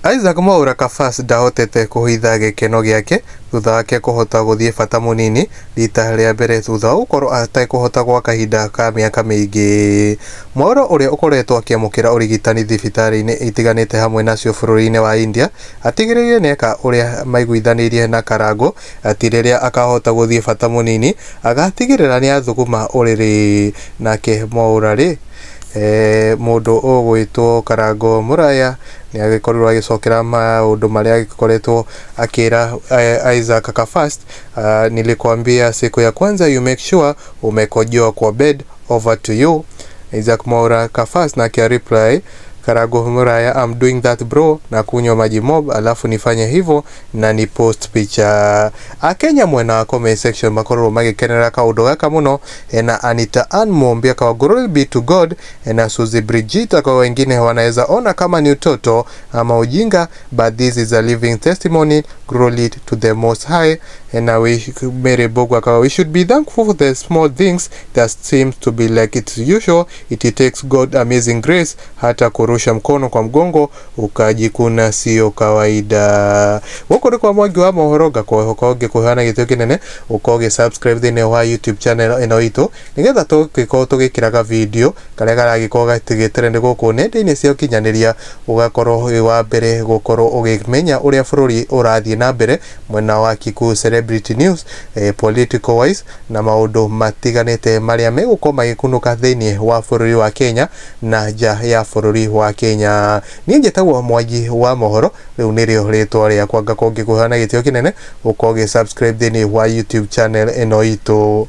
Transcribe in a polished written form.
Isaac Mwaura Kabash ndahotete kũhitha gĩkeno gĩake thutha wake kũhota gũthiĩ bata mũnini rita rĩa mbere thutha wa gũkorwo atekũhota gwa kahinda ka mĩaka mĩingĩ. Mwaura ũrĩa ũkoretwo akĩamũkĩra ũrigitani thibitarĩ-inĩ itiganĩte hamwe nacio bũrũri-inĩ wa India atigĩrĩire nĩeka ũrĩa maiguithanĩirie na Karangũ atĩ rĩrĩa akahota gũthiĩ bata mũnini agatigĩrĩra nĩathuguma ũrĩrĩ. Nake Mwaura rĩ, mũndũ ũgwĩtwo Karangũ Mũraya nĩ agĩkorirwo agĩcokera maũndũ marĩa agĩkoretwo akĩra Isaac Kafast. Nilikwambia siku ya kwanza you make sure umekojoa kwa bed, over to you. Isaac Mwaura Kafast nake reply Karangũ Muraya, I'm doing that bro, na kunywa maji mob alafu nifanye hivyo na ni post picha. Akenya mwena wa comment section makorwo magĩkenera kaũndũ gaka mũno. Ena Anita Ann Mwombia kawa glory be to God. Ena Suzy Bridget kwa wengine wanaweza ona kama ni utoto ama ujinga, but this is a living testimony, glory to the most high. Ena we Mary Bogwa kawa we should be thankful for the small things that seems to be like it's usual, it takes God amazing grace, hata kurusha mkono kwa mgongo ukajikuna sio kawaida. Gũkũ nĩ kwa Mwangi wa mohoro, ngakũhoka ũngĩkũheana gĩtĩo kĩnene ũkorwo ũgĩ subscribe thĩinĩ wa YouTube channel ĩno itũ nĩgetha tũgĩkorwo tũgĩkĩraga video karĩa karagĩkorwo gatigĩtrend gũkũ nenda-inĩ cia ũkinyanĩria, ũgakorwo wĩ wa mbere gũkorwo ũgĩmenya ũrĩa bũrũri ũrathiĩ na mbere mwena wa Kikuyu Celebrity News, political wise na maũndũ matiganĩte marĩa megũkorwo magĩkunũka thĩinĩ wa bũrũri wa Kenya na nja ya bũrũri wa Kenya. Niĩ njĩtagwo Mwangi wa mohoro, rĩu nĩrĩo rĩtwa rĩakwa, ngakorwo ngĩkũheana gĩtĩo kĩnene ũkorwo ũgĩ subscribe thĩinĩ wa YouTube channel ĩno itũ.